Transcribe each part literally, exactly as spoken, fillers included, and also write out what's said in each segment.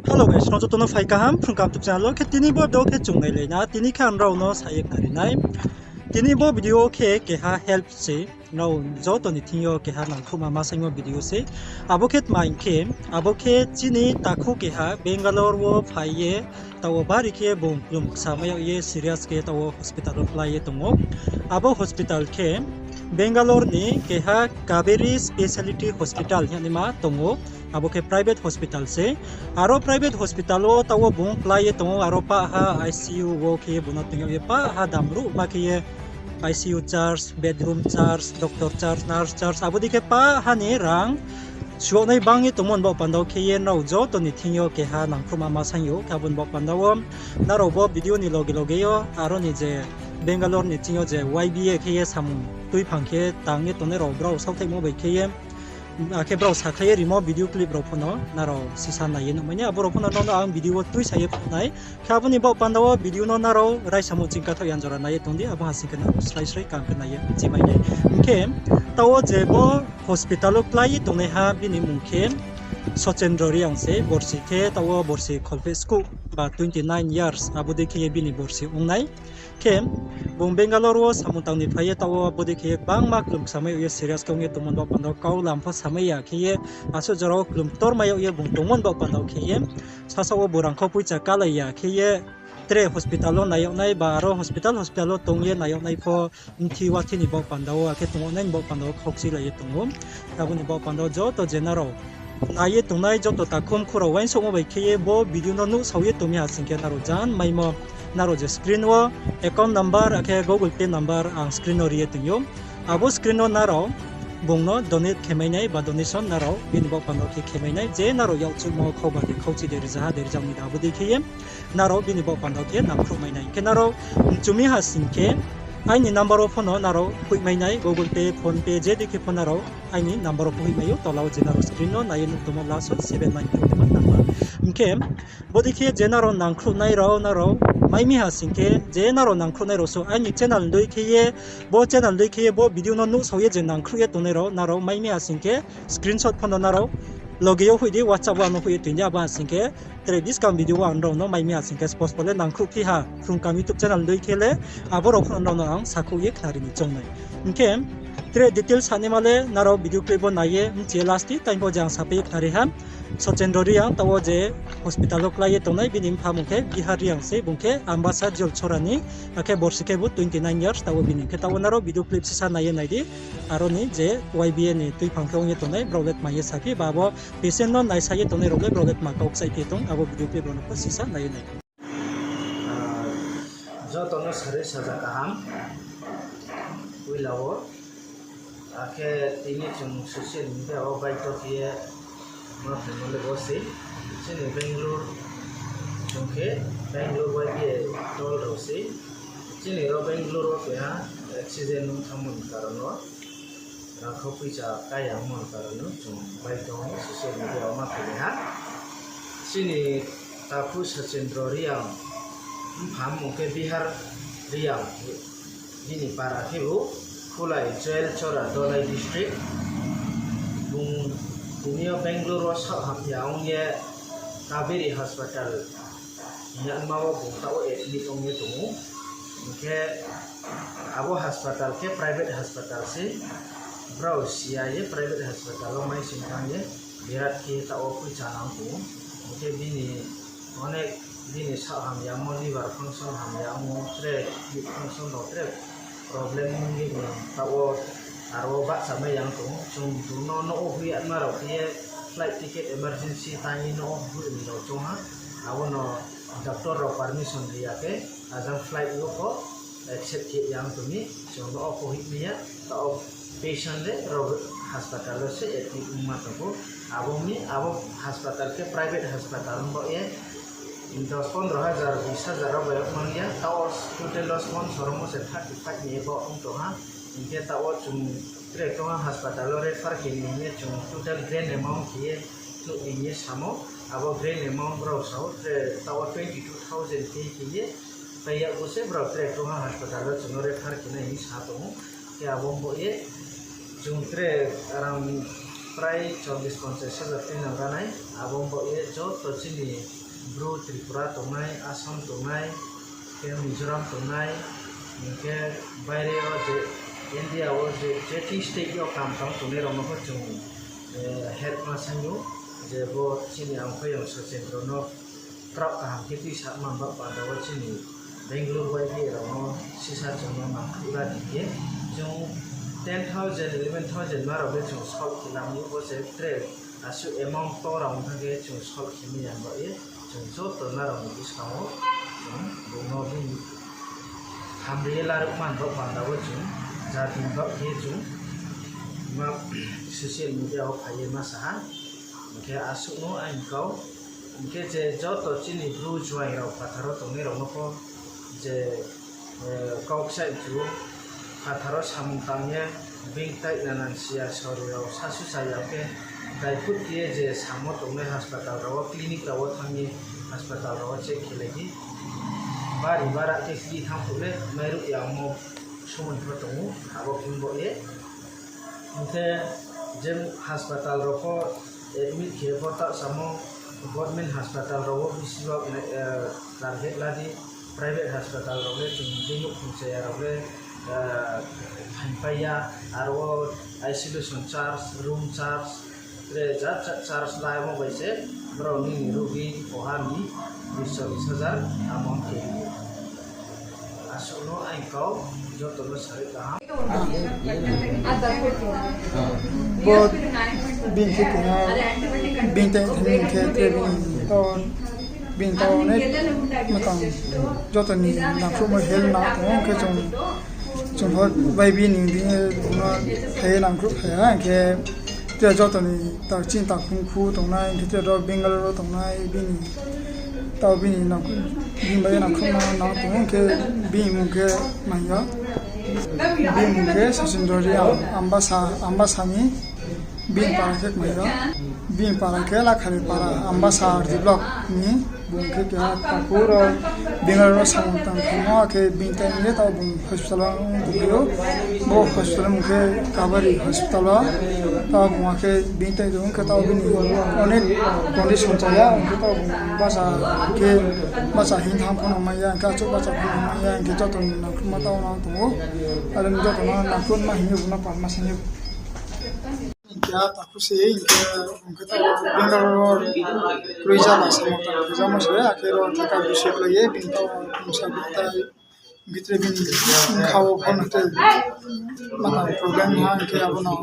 Hello guys, nrao joto no phai kaham, Phrung Kaham YouTube channel wo khe tini bo video khe chung nailai na, tini khe ang nrao no sa ye khnari nai. Tini bo video khe keha help se, nrao joto ni thing yo keha nangkhruhma ma saingmo video se. Abo khe tma hing khe, abo khe chini takhu keha Bangalore wo phai ye, taoh wo bari khe bung klum ksa mai yag ye serious khe taoh wo hospital wo klái ye tong ou. Abo hospital khe Bangalore ni keha Kaveri Speciality Hospital hingnaima tong ou. Abo khe private hospital se. Aro private hospital wo taoh wo bung klái ye tong ou, aro pah ha I C U wo khe ye bung no toing yag ye pah ha damruhma khe ye I C U charge, bedroom charge, doctor charge, nurse charge, abo dei khe pah ha ni rang suyagnai bang ye tongmo ni baoh panda wo khe ye nrao joto ni thing yo keha nangkhruhma ma saing ou. Khe abo ni baoh panda wo nrao bo video ni loge loge yo aro ni je Bangalore ni thing yo je Y B A khe ye samung tuiphang khe tang ye tongnai rao brao saohthaihmo bai khe ye, akhe brao sakhlai ye rimo video clip rao pho no nrao sisa nai ye nuhmai nai, abo rao pho no nrao no ang video wo tuisa ye phnuh nai. Khe abo ni baoh panda wo video no nrao raisa muching kathaoh yan jora nai ye tong di, abo ha sing khe nrao srai srai kaham khe nai ye chimai nai. Hing khe taoh wo je bo hospital wo klái ye tongnaiha bini mmung khe Sochendro Reang se, borsi khe taoh wo borsi kholpheh skuh ba twenty nine years, abo dei khe ye bini borsi ong nai. Khe bung Bangalore wo samung tang ni phai ye taoh wo bodei khe ye gbangma klum ksa mai yag ye serious khe ong ye tongmo ni baoh panda wo kau lam pho samai ya khe ye asuh jora wo klum ktor mai yag ye bung tongmo ni baoh panda wo khe ye sasaoh wo bung rangkhau poicha kálai ya khe ye tre hospital wo nai yag nai ba aro hospital hospital wo tong ye nai yag nai pho mthi wathi ni baoh panda wo akhe tong yag nai ni baoh panda wo khaukchuilai ye tong ou. Abo ni baoh panda wo joto je nrao nai ye tongnai joto takhu mkhu rao uaingsouhmo bai khe ye bo video no nuhsao ye tong mi ha sing khe nrao jan maimo, nrao je screen wo account number akhe Google Pay number ang screen no ri ye tong ou. Abo screen no nrao bung no donate khe mai nai ba donation nrao bini baoh panda wo khe khe mai nai, je nrao yakchuhmo khauba de khauchi de rizaha de rizang ni de abo dei khe ye nrao bini baoh panda wo khe nangkhruh mai nai. Khe nrao mchu mi ha sing khe aini number wo pho no nrao hoih mai nai, Google Pay, PhonePe, je dei khe pho nrao aini number wo pho hoih mai ou, tola wo je nrao screen no nai ye nuh tongmo last wo seven nine two ni ma number. Hing khe bodei khe je nrao nangkhruhnai rao nrao mai mi ha sing khe, je nrao nangkhruhnai rao suh aini channel ni dei khe ye, bo channel ni dei khe ye bo video no nuhsao ye je nangkhruh ye tongnai rao nrao mai mi ha sing khe screenshot pho no nrao loge yo hoih di, WhatsApp wo ano hoih ye toing di, abo ha sing khe tre buskang video wo ang nrao no mai mi ha sing khe, suppose le nangkhruhphi ha Phrung Kaham YouTube channel ni dei khe le, abo rao pho no nrao no ang sakhouh ye khnari ni choung nai. Hing khe tre detail sanaima le nrao video clip wo nai ye mchi ye last time pho je ang sapai ye khnari ha. Sochendro Reang taoh wo je hospital wo klái ye tongnai bini mpha mmung khe Bihar Reang se, bung khe Ambasa Jolchora ni, akhe borsi khe bo twenty nine years taoh wo bini. Khe taoh wo nrao video clip sisa nai ye nai di, aro ni je Y B A ni tuiphang khe ong ye tongnai brao le tma ye saphi ba abo patient no naisa ye tongnai rao le brao le tma kau kchaihphi tong, abo video clip rao no pho sisa nai ye nai di. Joto no sarui saja kaham. Puila wo, akhe tini chung social media wo baito khe ye ma phaimo le bo sei. Chini Bangalore, chung khe Bangalore Y B A dol rao sei. Chini ro Bangalore wo keha accident ong thanngmo ni karon wo, rangkhau poicha kaya ongmo ni karon no chung baito social media wo ma phailai ha. Chini takhu Sachendra Reang, mpha mmung khe Bihar Reang, bini para khe bo Khulai, Joel Chora, Dholai district. Bung tini yo Bangalore wo saoh hamya ong ye Kaveri Hospital hingma wo bung taoh wo admit ong ye tong ou. Hing khe abo hospital khe private hospital se, brao siya ye private hospital wo maising thanng ye birat khe taoh wo poicha nang tong ou. Hing khe bini onek bini saoh hamya mo, liver function hamya ong ou, tre kidney function rao tre problem ong ye bung taoh wo aro wo bahchamai yang tong ou. Chung bung no nouh wo hoih yama rao khe ye flight ticket emergency tang ye nouh wo hoih ni rao choung ha. Abo no doctor rao permission ri ya khe, ajang flight wo pho accept khe yang tong mi, chung nouh wo pho hoih mai ya, taoh wo patient le ro hospital wo se admit ongma tong ou. Abo mi, abo hospital khe private hospital ong baoh ye, dos pondro hajar, bis hajar rao bai ong ya, taoh wo total loss mon sorongmo se thirty five ni abo ong tong ha. Hing khe taoh wo chung tre tongha hospital wo refer khe ni hing ye chung total grand amount khe ye nuh ni hing ye samo, abo grand amount brao sao, tre taoh wo twenty two thousand khe khe ye, pai yakgu se brao tre tongha hospital wo chung no refer khe nai hing sa tong ou. Khe abo bo ye, chung tre rang Prai chollis ponchas hajar tui nang ranai, abo baoh ye joto chini Bru Tripura tongnai, Assam tongnai, khe Mizoram tongnai, hing khe baire wo je India wo je, je ti state yo kam tang tongnai rao no pho chung, eh, help ma saing ou, je bo chini ang phaiyong Sachendra no kraoh kaham khe tuisa man ba panda wo chini Bangalore Y B A rao no sisa chung no nangkhruh ra di ye. Chung ten thousand, eleven thousand ma rao le chung solve khe lam ou, bo se tre asuh amount to rao ong thang khe chung solve khe mai ya ba ye. Chung joto na rao ni buskang wo chung bung no bini hamri ye laruh man ba panda wo chung jati ni baoh khe chung ma social media wo phai ye ma sa ha. Hing khe asuh no aini kau. Hing khe je joto chini Bru juaing rao phathar wo tongnai rao no pho je, eh, kau kchaih chu phathar wo samung tang ye, being tai nanan siya sori rao sasu saya khe, daiphut khe ye je samo tongnai hospital rao wo, clinic rao wo thanng ye, hospital rao wo check khe lai di. Bari bara khe kri thanng phuh le mairuh ya ongmo somoi pho tong ou, abo khe bo ye. Hing khe je hospital rao pho admit khe pho taoh samo government hospital rao wo bisi ba, eh, target la di, private hospital rao le chung bini khumchaya rao le, eh, phaingpai ya, aro wo isolation charge, room charge, tre jat jat charge laimo bai se brao nini rugi koha ni bis chollis hajar amount khe. Asuh no aini kau joto no sari kaham. Bo bini khe keha, bini tai thani khe tre bini tao, bini tao onek matang joto ni nangkhruhmo help nang tong ou, hing khe chung, chung pho bai bini deing ye bung no phai ye nangkhruh phai ha, hing khe tre joto ni ta chini takhum khu tongnai, hing khe tre ro Bangalore wo tongnai, bini tao bini nangkhruh, bini bai ye nangkhruhmo nang tong ou, hing khe bini mung khe mai yo. Bini mung khe Sachendra Reang, Ambasa, Ambasa ni, bini para khe mai yo. Bini para khe Lakhari para, Ambasa R D block ni, bung khe keha takhu ro Bangalore wo samung tang thanngmo, akhe bini time ye tao bung hospital wo tongphi ou. Bo hospital mung khe Kaveri hospital wo. Tao bung akhe bini time tong khe tao bini onek condition chaya, hing khe tao bung basa khe basa hing thanng pho no mai ya, hing khe achouh basa pho no mai ya, hing khe joto ni nangkhruhma tao nang tong ou. Are ni joto no nangkhruhma hing ye bung no palma saing ou. Hing khe a takhu se, hing khe bung khe tao Bangalore wo kroi jala samung tang khe jamo se, akhe ro theka bisi klái ye, bini tao bung sa bini tai, hing khe tre bini bkha wo pho no tre matang problem ha, hing khe abo no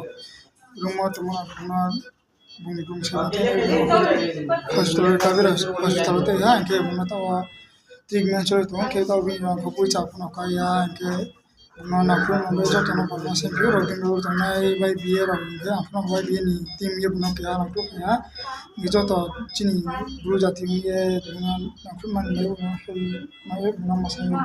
rungmo tongmo no bung no bung bung sa bini tai hospital wo, Kaveri hospital wo tei ha, hing khe bung no tao treatment choli tong ou, hing khe tao bini rang kho poicha pho no kai ya, hing khe bung no nangkhruhma bai joto no palma saing phi ou, ro Bangalore tongnai bai B A rao hing khe ang pho no bai B A ni team ye bung no keha nangkhruh phai ha, hing khe joto chini Bru jati ong ye bung no nangkhruhma ni bai bung no help ma ye bung no ma saing ou.